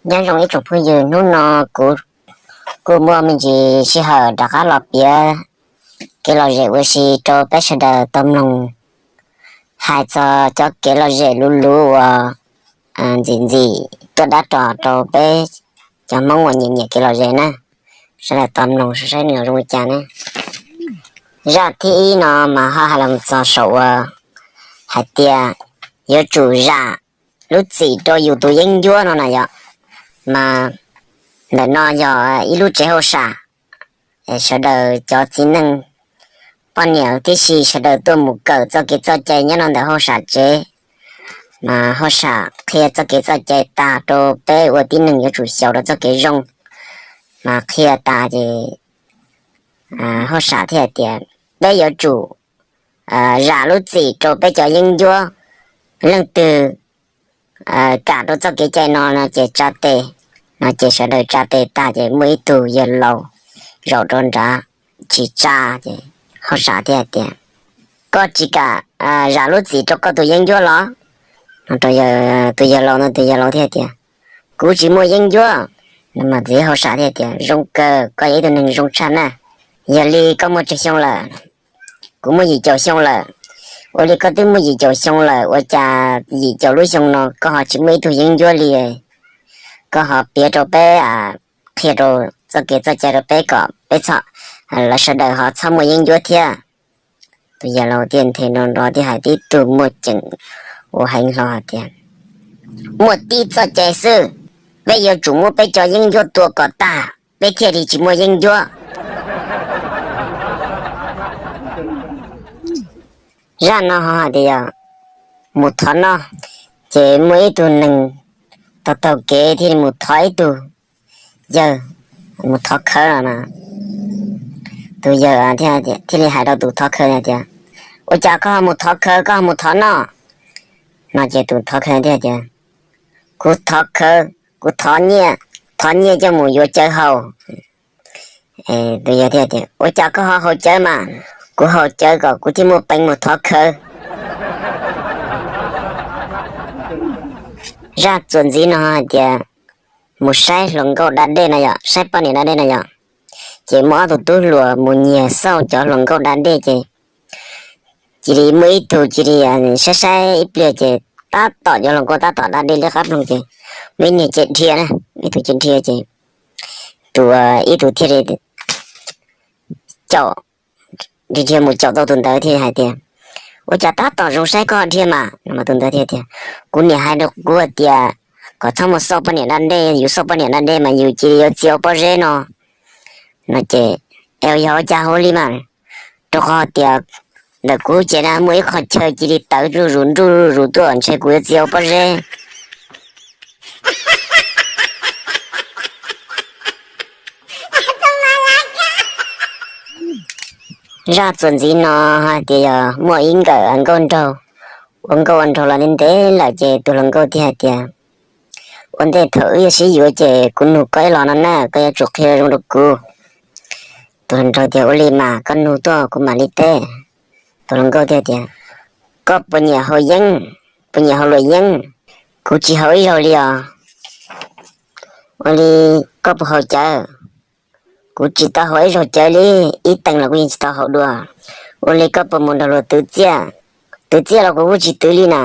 Nyob zoo ib tsoom phooj ywg, hnub no kuv kuj muaj me ntsis sij hawm rov qab los piav kev lom zem ua si rau peb sawv daws tau mloog hais txog cov kev lom zem luv luv uas ntxim ntxim tuaj dab ros rau peb cov Hmoob uas nyiam nyiam kev lom zem na. Sawv daws tau mloog saib nws zoo li cas ne. Zaj thib ib no mas ho hais los txog saum uas hais tias yuav tsum zam lub txim rau yus tus yeeb ncuab no na yom. Mas ntawm no yog ib lub tsev hauj sam, sawv daws cov txiv neej poj niam tib si sawv daws tuaj mus kawm txoj kev txoj cai nyob rau ntawm hauj sam tsev. Mas hauj sam qhia txoj kev txoj cai tag rau peb ua tib neeg yuav tsum xyaum rau txoj kev zoo. Mas qhia tas ces hauj sam thiaj hais tias peb yuav tsum zam lub txim rau peb cov yeeb ncuab. Leej twg kam rau txoj kev cai no no ces tsa tes. No ces sawv daws tsa tes tag ces muaj ib tug yawg laus zaum rau nrad tsis tsa. Ces hauj sam thiaj hais tias, koj tsis kam zam lub txim rau koj tus yeeb ncuab los? Tus yawg laus no, tus yawg laus thiaj tias, kuv tsis muaj yeeb ncuab. Mas txiv hauj sam thiaj tias, zoo kawg, koj yog ib tug neeg zoo tshaj na. Yog li koj muaj tsawg xyoo lawm? Kuv muaj yim caum xyoo lawm. Ua li koj twb muaj yim caum xyoo lawm ua cas yim caum lub xyoo no koj ho tsis muaj ib tug yeeb ncuab li? Koj ho piav rau peb, qhia rau txoj kev txoj cai rau peb kom peb txhob, lawv sawv daws ho txhob muaj yeeb ncuab thiab. Tus yawg laus thiaj nthe nrov nrov thiaj hais tib tug muaj ceem uas heev hlo hais tias, muaj tib txoj cai xwb, peb yuav tsum muab peb cov yeeb ncuab tua kom tag peb thiaj li tsis muaj yeeb ncuab. Zaj no ho hais tias yog mus thov noj, ces muaj ib tug neeg taug taug kev thiaj li mus thov ib tug yawg mus thov khawv no. Tus yawg thiaj li hais rau tus thov khawv tias, ua cas koj ho mus thov khawv, koj ho mus thov noj? No ces tus thov khawv thiaj tias, kuv thov khawv, kuv thov nyiaj, thov nyiaj coj mus yuav cawv haus. Tus yawg thiaj tias, ua cas koj ho haus cawv mas? Kuv haus cawv kom kuv thiaj muaj peev mus thov khawv. Zaj txuas ntxiv no hais tias mus saib hluas nkauj da dej no yom, saib poj niam da dej no yom. Ces muaj ob tug tub hluas mus nyiag xauj cov hluas nkauj da dej ces cia li muaj ib tug cia li saib saib ib pliag ces tab tom cov hluas nkauj tab tom da dej liab qab ploog ces muaj ib niag cia dhia na, ib tug cia dhia ces tus ib tug thiaj li caum, dhia dhia mus caum tau tus ntawd thiaj hais tias, ua cas tab tom zoo saib koj dhia mas? No tus ntawd thiaj tias, kuv niam hais rau kuv hais tias kom txhob mus xauj poj niam da dej, yus xauj poj niam da dej mas yus cia li yuav txia ua pob zeb no. No ces, es yog ua cas hauv li mas? Rau qhov tias ntawm kuv ces na muaj ib qho chaw cia li tawv zuj zus nruj zuj zus tuaj ntshe kuv yuav txia ua pob zeb. Zaj txuas ntxiv no hais tias yog muaj ib nkawm nkauj nraug, ua nkauj ua nraug los ntev ntev lawm ces tus hluas nkauj thiaj hais tias, ua ntej thaum wb yuav sib yuav ces kuv nug koj ib los no na, koj yuav tsum qhia zoo rau kuv. Tus hluas nraug tias, ua li mas koj nug tuaj kuv mam li teb. Tus hluas nkauj thiaj tias, koj puas nyiam haus yeeb, puas nyiam haus luam yeeb? Kuv tsis haus ib zaug li os. Ua li koj puas haus cawv? Kuv tsis tau haus ib zaug cawv li, ib teev los kuv yeej tsis tau haus dua. Ua li koj puas mus nrog luag twv txiaj? Twv txiaj los kuv kuj tsis twv li na.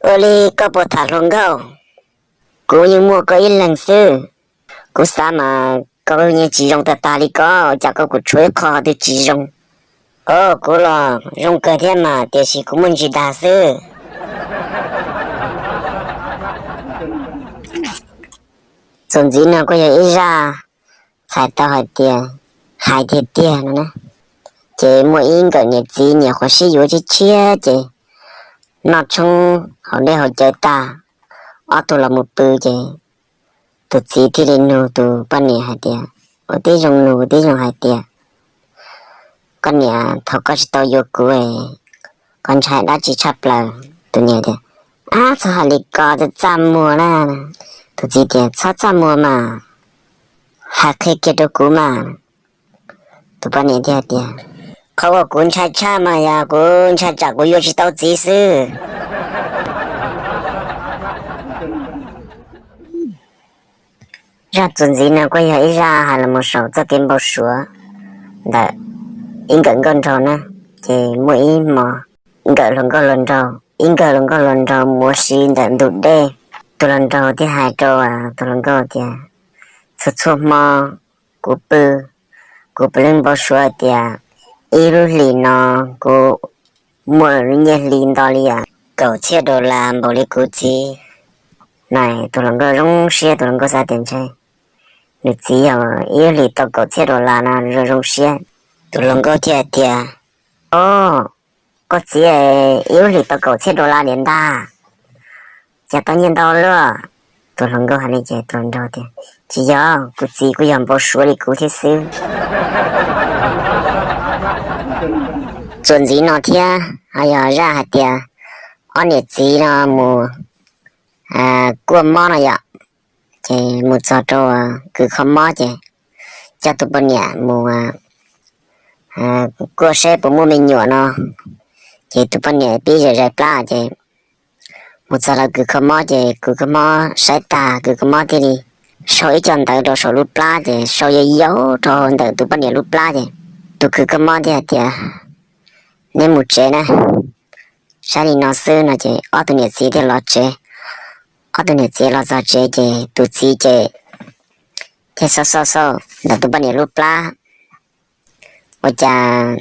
Ua li koj puas tham hluas nkauj? Kuv yeej muaj koj ib leeg xwb. Kuv xav mas koj yeej tsis zoo tag tag li koj, ua cas koj kuj tshuav ib qho twg tsis zoo? Os, kuv los zoo kawg thiab mas, tiam sis kuv muaj ntsis dag xwb. Txuas ntxiv no kuj yog ib zaj txhais tau hais tias hais tiag tiag no na. Ces muaj ib nkawm niam txiv nyuam qhuav sib yuav tshiab tshiab ces noj tshoob haus dej haus cawv tag, ob tug los mus pw ces tus txiv thiaj li nug tus poj niam hais tias, ua tib zoo nug ua tib zoo hais tias, koj niam, thaum koj tsis tau yuav kuv, koj ntshai dab tsi tshaj plaws? Tus niam tias, ab, txhob hais li ko, txaj txaj muag na. Tus txiv tias, txhob txaj muag mas, hais qhia kiag rau kuv mas. Tus poj niam thiaj tias, qhov uas kuv ntshai tshaj mas yog kuv ntshai tsam kuv yuav tsis tau txiv xwb. Zaj txuas ntxiv no kuj yog ib zaj hais los mus saum txoj kev npau suav ntawm ib nkawm nkauj nraug na. Ces muaj ib hmo nkawm hluas nkauj hluas nraug, ib nkawm hluas nkauj hluas nraug mus ua si ntawm ntug dej. Tus hluas nraug thiaj hais rau tus hluas nkauj tias, txhua txhua hmo kuv pw, kuv pw leej npau suav tias ib lub hlis no kuv muaj nyiaj hli nto li kaum txhiab dollar npaum li kuv txiv. Na, tus hluas nkauj zoo siab, tus hluas nkauj xav tias ntshe nws txiv yog ib lub hlis tau kaum txhiab dollar no zoo zoo siab. Tus hluas nkauj thiaj tias, o, koj txiv ib lub hlis tau kaum txhiab dollar li ntag, cas tau nyiaj ntau luaj. Tus hluas nkauj hais li ces tus hluas nraug tias, tsis yog, kuv txiv kuj yog npau suav li kuv thiab xwb. Txuas ntxiv no thiab ho yog zaj hais tias ob niam txiv no mus kuaj mob no yom. Ces mus txog rau kws kho mob ces coj tus poj niam mus kuaj saib puas muaj me nyuam no. Ces tus poj niam pib zais zais plab ces mus txog lawv kws kho mob ces kws kho mob saib tag, kws kho mob thiaj li sau ib co ntawv rau saum lub plab ces sau yau yau rau ntawm tus poj niam lub plab ces tus kws kho mob thiaj hais tias, neb mus tsev na, saib li no xwb no ces ob tug niam txiv thiaj los tsev. Ob tug niam txiv los txog tsev ces tus txiv ces thiaj xauj xauj xauj ntawm tus poj niam lub plab, ua cas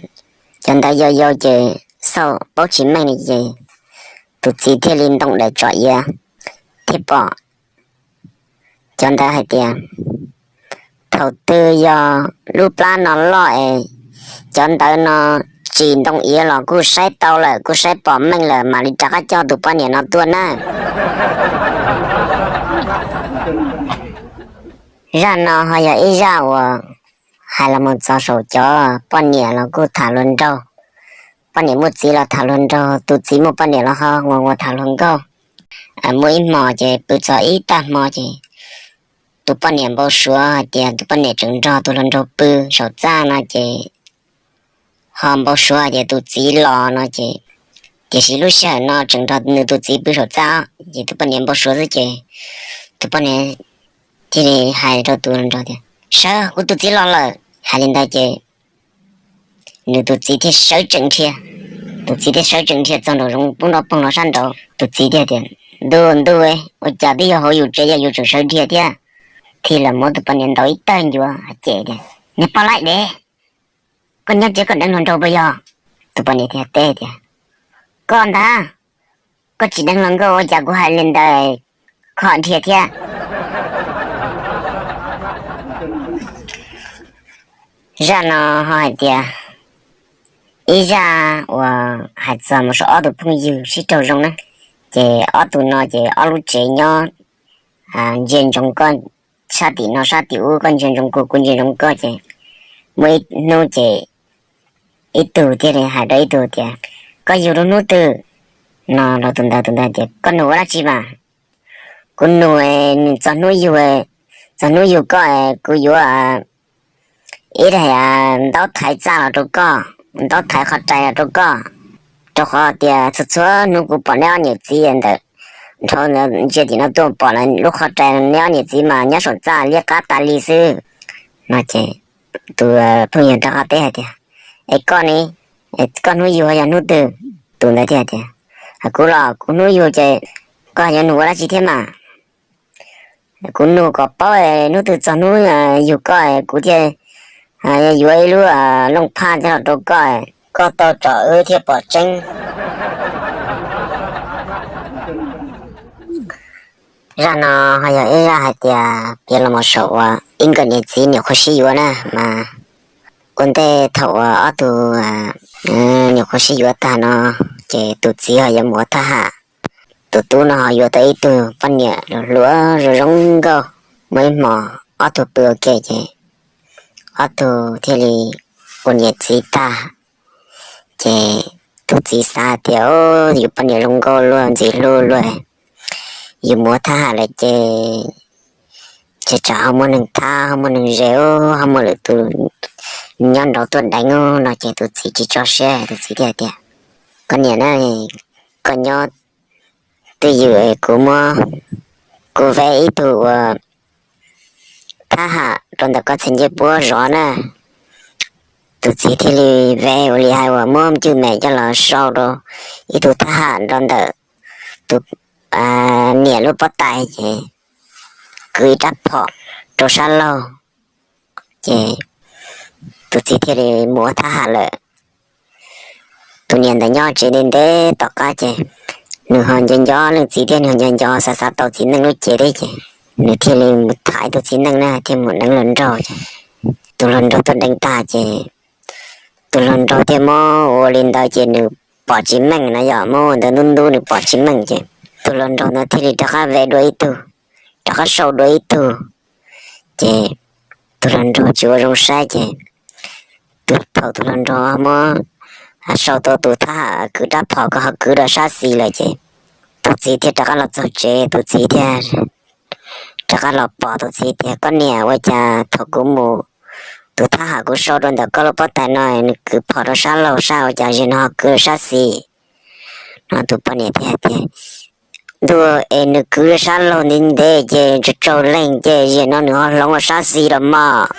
cov ntawv yau yau ces xauj paub tsis meej li ces tus txiv thiaj li ntoo daim tsom iav thiaj pom cov ntawv hais tias, thaum twg yog lub plab no loj es cov ntawv no tsis ntoo iav los kuj saib tau lawm, kuj saib pom meej lawm, mam li rov qab coj tus poj niam no tuaj nawb. Zaj no ho yog ib zaj uas hais los mus txog saum cov poj niam los kuj tham hluas nraug, poj niam muaj txiv los tham hluas nraug, tus txiv muaj poj niam los ho ua tham hluas nkauj. Muaj ib hmos ces pw txog ib tag hmo ces tus poj niam npau suav hais tias tus poj niam tseem nrog tus hluas nraug pw saum txaj no ces ho npau suav hais tias tus txiv los no ces, tiam sis lub sij hawm no tseem nrog nws tus txiv pw saum txaj ces tus poj niam npau suav xwb ces tus poj niam thiaj li hais rau tus hluas nraug tias, sawv, kuv tus txiv los lawm. Hais li ntawd ces nws tus txiv thiaj sawv tsees dhia. Tus txiv thiaj sawv tsees dhia txog nraum zoov poob nrov poog los sab nraud. Tus txiv thiaj tias, ntuj ntuj, ua cas twb yog hauv yus tsev yog yus tseem sawv dhia thiab. Thiaj li muab tus poj niam ntaus ib tawg ncuav hais tias, niag poj laib dev, koj nyob tsev koj deev hluas nraug puas yog? Tus poj niam thiaj teb tias, koj ntag, koj tsis deev hluas nkauj ua cas kuv hais li ntawd koj dhia thiab. Zaj no ho hais tias ib zaj uas hais txog mus saum ob tug phooj ywg sib raug zoo na. Ces ob tug no ces ob lub tsev nyob ntsia ntsoov koj sab tim no sab tim ub, koj ntsia ntsoov kuv, kuv ntsia ntsoov koj ces muaj ib hnub ces ib tug thiaj li hais rau ib tug tias, koj yug rau hnub twg? No los tus ntawd, tus ntawd tias, koj nug ua dab tsi mas? Kuv nug nws txog hnub yug, txog hnub yug koj kuv yuav ib daim ntaub thaiv txaj los rau koj, ntaub thaiv qhov rais los rau koj, rau qhov tias txhua txhua hnub kuv pom neb ob niam txiv ntawm dhau ntsia tim no tuaj pom lawv lub qhov rais, neb ob niam txiv mas nyob saum txaj liab qab tas li xwb. No ces tus phooj ywg rov qab teb hais tias, es koj ne, koj hnub yug yog hnub twg? Tus ntawd thiaj tias, kuv los kuv hnub yug ces koj yuav nug ua dab tsi thiab mas? Kuv nug kom paub hnub twg txog hnub yug koj kuv thiaj yuav ib lub looj phaj coj los rau koj, koj tau tsom wb thiaj pom tseeb. Zaj no ho yog ib zaj hais tias piav los mus saum uas ib nkawm niam txiv nyuam qhuav sib yuav na mas, ua ntej thaum uas ob tug nyuam qhuav sib yuav tag no ces tus txiv ho yuav mus ua thab ham. Tus tub no ho yuav tau ib tug poj niam hluas hluas zoo zoo nkauj. Muaj ib hmos ob tug pw ua ke ces ob tug thiaj li ua niam txiv tag. Ces tus txiv xav tias, yus poj niam zoo nkauj luaj ntxim hlub luaj, yus mus ua thab ham lawm ces tsam ho muaj neeg thab, ho muaj neeg ze, ho muaj lwm tus nyob nraud tuaj deev no ces tus txiv tsis tso siab, tus txiv thiaj tias, koj niam na, koj nyob twj ywm, kuv muab, kuv ve ib tug uas thab ham rau ntawm koj txhais ncej puab zov na. Tus txiv thiaj li ve ua li hais uas muab cwj mem coj los sau rau ib tug thab ham rau ntawm tus niam lub pob tais ces kwv ib rab phom rau sab laug, ces tus txiv thiaj li mus ua thab ham lawm. Tus niam ntawd nyob tsev ntev ntev tom qab ces nws ho nco nco leej txiv thiab nws ho nco nco xav xav tau txiv neej lub cev thiab ces nws thiaj li mus tham tus txiv neej na thiaj mus deev hluas nraug. Tus hluas nraug tuaj deev tag ces tus hluas nraug thiaj muab ua li ntawd ces nws pom tsis meej no yog muab ua ntawd ntub ntub nws pom tsis meej ces tus hluas nraug ntawd thiaj li rov qab ve dua ib tug, rov qab sau dua ib tug. Ces tus hluas nraug tsis ua zoo saib ces tus phaum tus hluas nraug muab sau tau tus thab ham kwv rab phom kom ho kwv rau sab xis lawm ces tus txiv thiaj rov qab los txog tsev, tus txiv thiaj rov qab los pom tus txiv tias, Koj niam, ua cas thaum kuv mus, tus thab ham kuv sau rau ntawm koj lub pob tais no nws kwv phom rau sab laug sab, ua cas zaum no ho kwv rau sab xis? No tus poj niam thiaj tias, Ntuj, es nws kwv rau sab laug ntev ntev ces tsaug tsaug leeg ces zaum no nws ho hloov rau sab xis los mas.